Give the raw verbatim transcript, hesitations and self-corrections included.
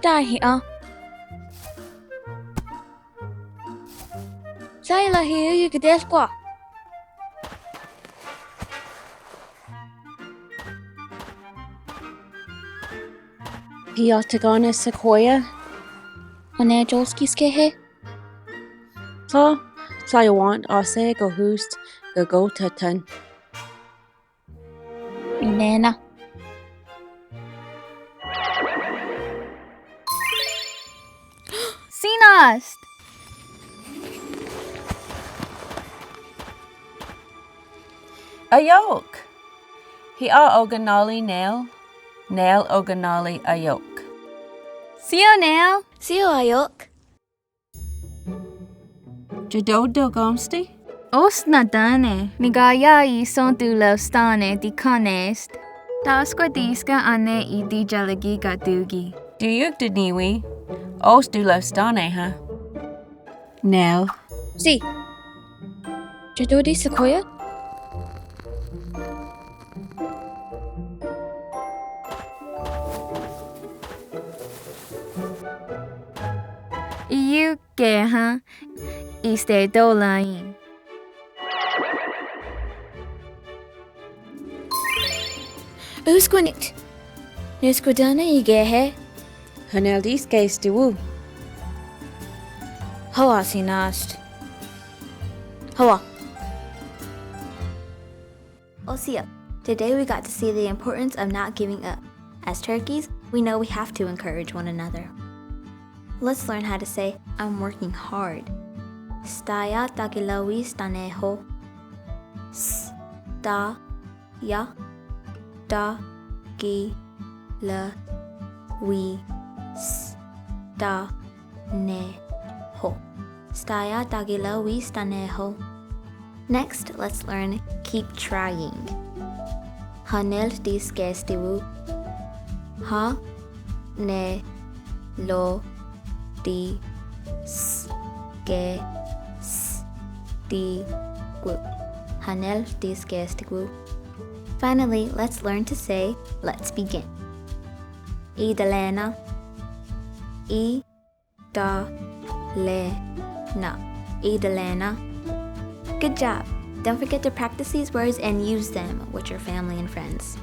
Tahi a. Saila hi yu gdel kwa. Hiya tagana Sequoia. One jolski skehe. Ta, ta yawan ase go hust go go tatan. Inena. Sinast! Ayok! Hi a oganali Nel, Nel oganali Ayok. Sio Nel! Sio Ayok! Jadodo gomsti? Ost natane, migaya i sontu lostane ti kanest. Taskwa diska ane i di jalagi gatugi. Duyuk daniwi, ost du lostane ha. Nel. Si. Jadodi Sequoia? Iyu ke ha, iste dolain. Uskwanit. Nuskwadana ige he. Hanel diske stiwu. Hoa sinast. Hoa. Osia, today we got to see the importance of not giving up. As turkeys, we know we have to encourage one another. Let's learn how to say, "I'm working hard." Staya takilawis taneho. S, ta, ya, ta, ki, la, wi, s, ta, ne, ho. Staya takilawis taneho. Next, let's learn keep trying. Hanel diske stiwu. Ha, ne, lo, di, s, ke, s, ti, wu. Hanel diske stiwu. Finally, let's learn to say, "Let's begin." Idalena. I, da, le, na. Idalena. Good job. Don't forget to practice these words and use them with your family and friends.